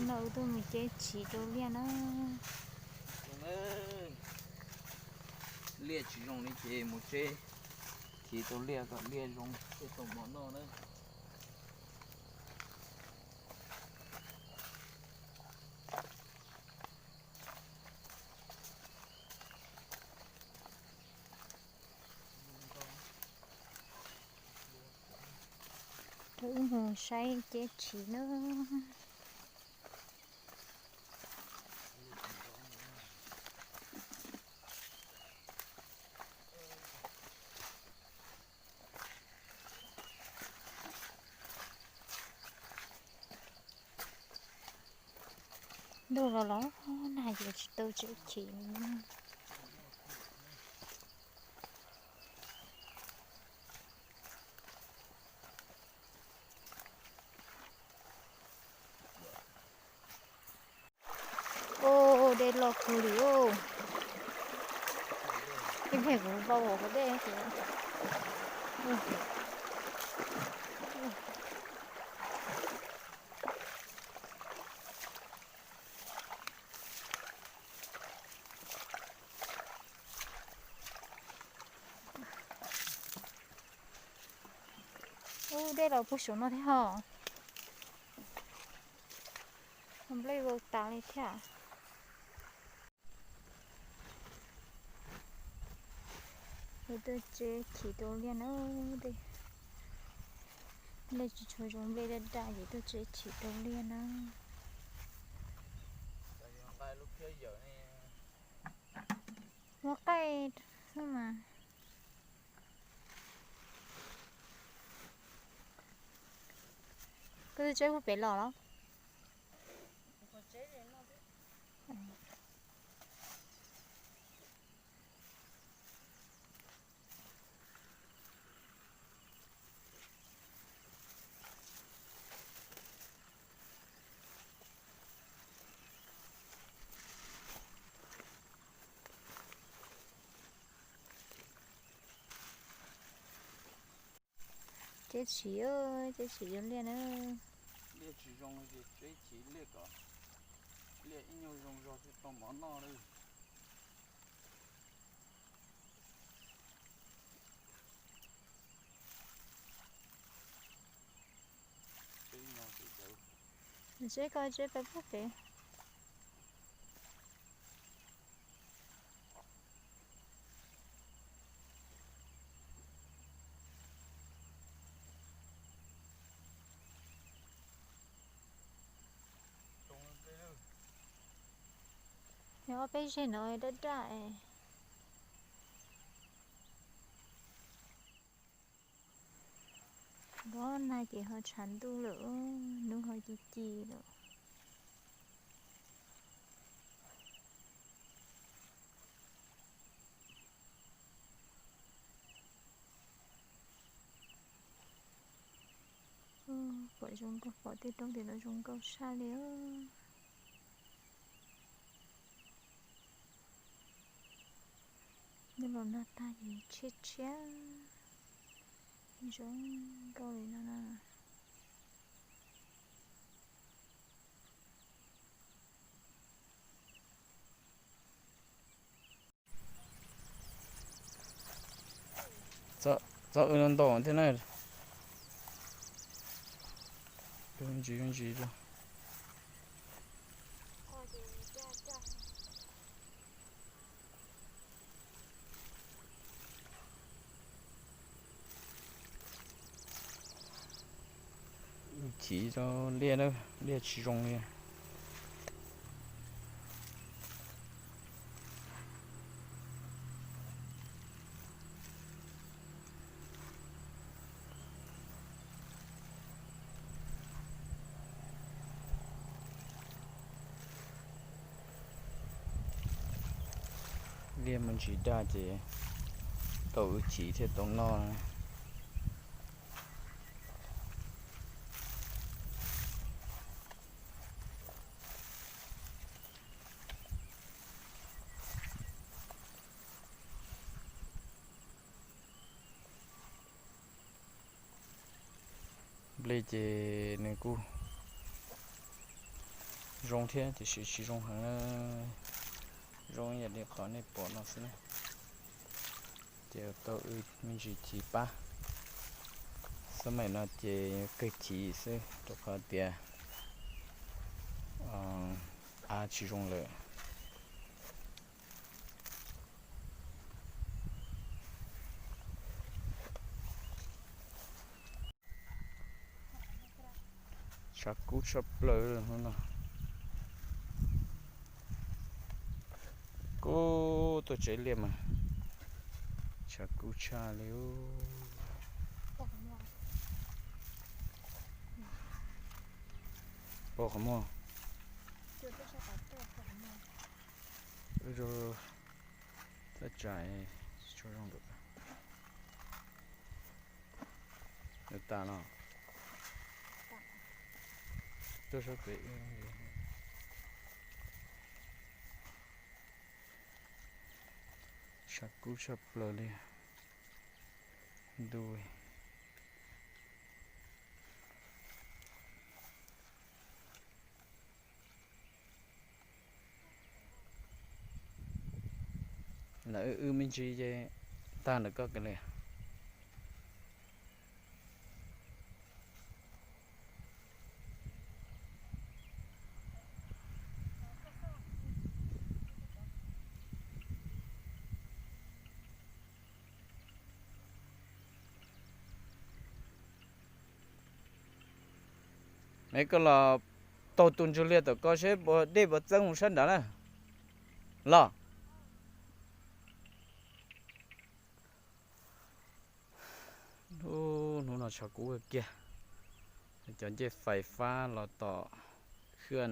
No wb tuaj mus ceb chiv rau liaj na. Liaj tsis zoo li ces mus ceb chiv rau liaj kom liaj zoo thiaj tau mov noj na. Rau wb mus saib ceb chiv na. Ntuj los los nag ces tsis tau ceb chiv li. Ua dej loj kawg li os. Ib pliag kuv npau hauv dej. Ub, dej los puag saum no thiab hos. Nplej vau tas li thiab. Yus tuaj tseb chiv rau liaj na. Nplej tsis tshua zoo, nplej daj daj, yus tuaj tseb chiv rau liaj na. Muab qaij xwb mas. Koj twb tseb puag pem los los? Tseb chiv, tseb chiv rau liaj na. Liaj tsis zoo ces tseb chiv liaj kom liaj ib nyuag zoo zog thiaj tau mov noj lawm. Tseb ko tseb pem puag pem. Yog ob peb zeg no daj daj es. Npog nag ces ho tshav ntuj lawm, hnub ho ci ci lawm. Pom zoo nkauj, pom tej roob tim no zoo nkauj saj li. Ntuj los nag tag ces tshiab tshiab, zoo nkauj li no na. Txhob wb no ntau thiab na. Ntsis ntsis rau. Chiv rau liaj na, liaj tsis zoo li. Liaj mus ntsis daj ces tau wb chiv thiaj tau noj. Nplej ces nws kuj, Zoo thiab tiam sis tsis zoo heev na. Zoo ib yam li qhov nej pom no xwb na. Ces tau wb me ntsis chiv pab. Xab maim no ces kawg chiv xwb rau qhov tias av tsis zoo lawm. Tshav kub tshaj plaws hnub no. Kub tuaj tsev liaj mas tshav kub tshaj li. Pom qhov muag. Wb zoo thaj tsam tsis tshua zoo lawm. Nws tas no. Tuaj sab pem. Tshav kub tshaj plaws li. Ntuj. Lawv wb me ntsis ces tag ntawm koj kiag li. Es koj los taug tus ntsuag liaj tom ko seb dej puas txeeb mus sab nrad na los. Hnub no tshav kub kiag, cov ncej fais fab los tom khwj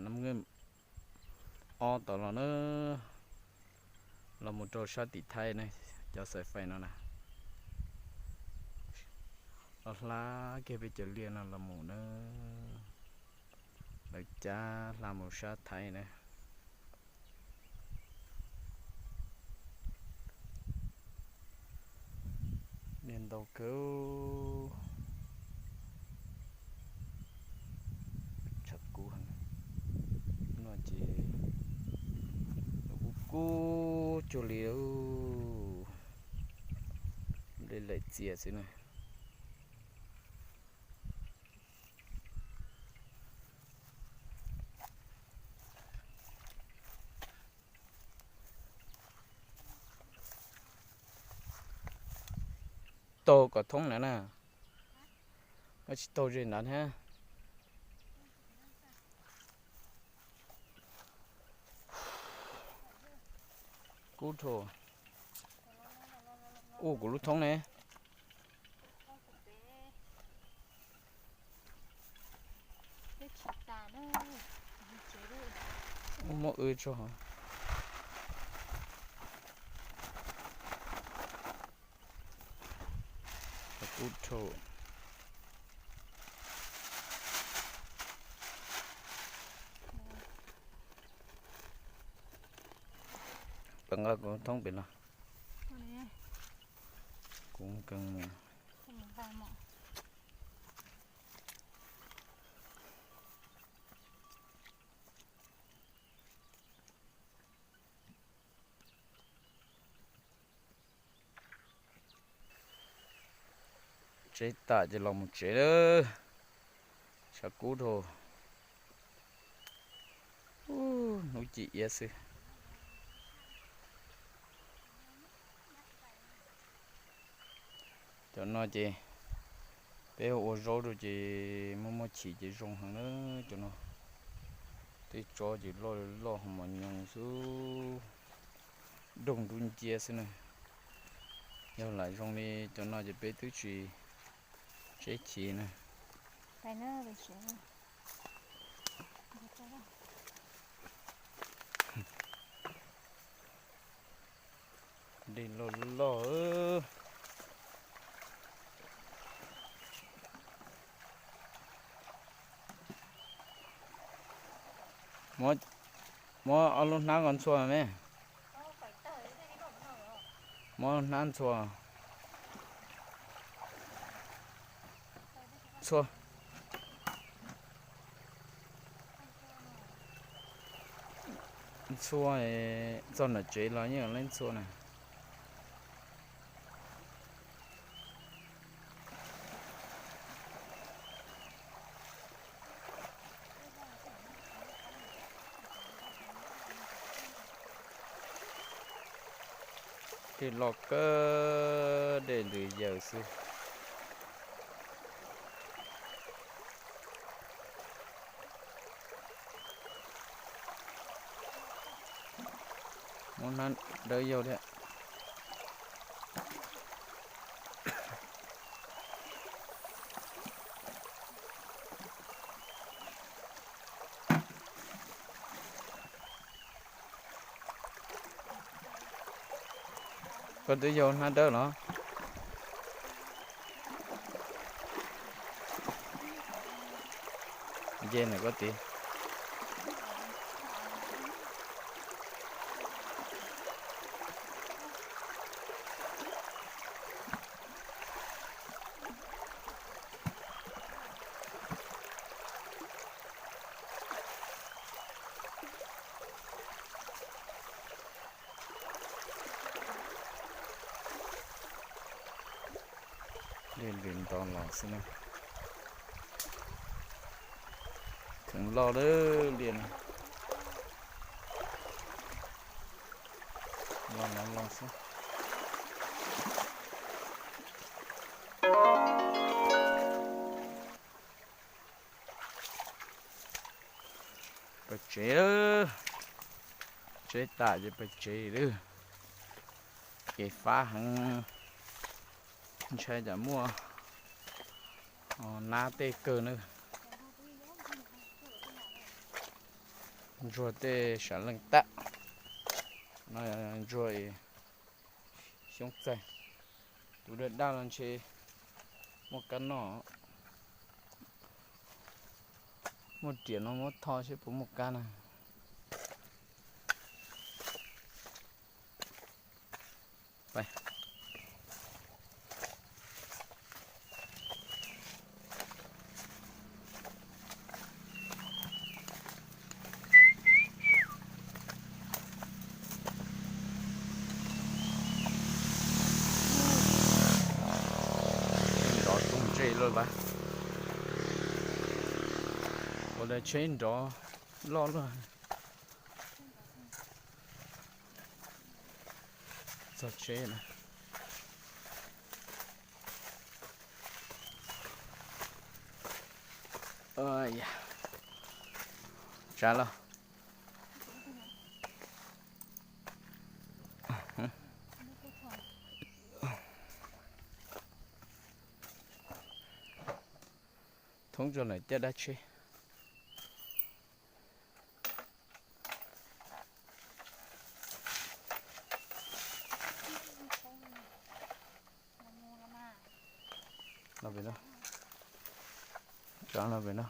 Nam Nkeej ob tom los na, los mus rau sab tim Thaib na, cov xais fais no na, los hla kiag peb cov liaj no los mus na, lawv cab hla mus sab Thaib na. Niag ntau kawg. Tshav kub heev. No ces nws kuj kub cuag li nplej laim txias xwb na. Taug kom thoob na na. Koj tsis taug ze ntawd thiab. Kub dhau. Ua kuv lub thoob ne. Muab wb tso. Kub dhau. Pab nqa kuv thoob pem los. Kuv kawg mus. Tsev tas ces los mus tsev lawm. Tshav kub dhau. Hnub ci iab xwb. Cov no ces peb ua zaub rau ces muaj muaj chim ces zoo heev na cov no. Tej tsob ces loj loj ho mos nyoos xwb. Doog dub nciab xwb na. Yog lam zoo li cov no ces peb twb tsis tseb chim na. Dej loj loj. Muab ob lub hnab ko ntxhua me. Muab hnab ntxhua. Ntxhua. Txhua txog nram tsev los yeej leej txhua na. Dej loj kawg, dej lwm yawm xwb. Muab hnab dawb yau thiab. Koj twb yau hnab dawb los? Nce ntawm koj tid. Dej lwm nto los xwb na. Kheev loj lawm liaj no. Los no los xwb. Pais tsev, tseb tas ces pais tsev lawm. Kev fab heev, ntshai tsam muaj nab tej kawg na. Ntsuag tej sam leej tab no, ntsuag xyoob txaij. Tus daj daj los ntshe muaj kab noj. Muaj riam no muab tho seb puas muaj kab na. Nrov tsoog ntsej lawm las. Ua daim tsheb nrov loj lawm. Txog tsheb na. Tsav los. Thoob tso lawm caj dab tsheb. Los pem no. Tsav los pem no.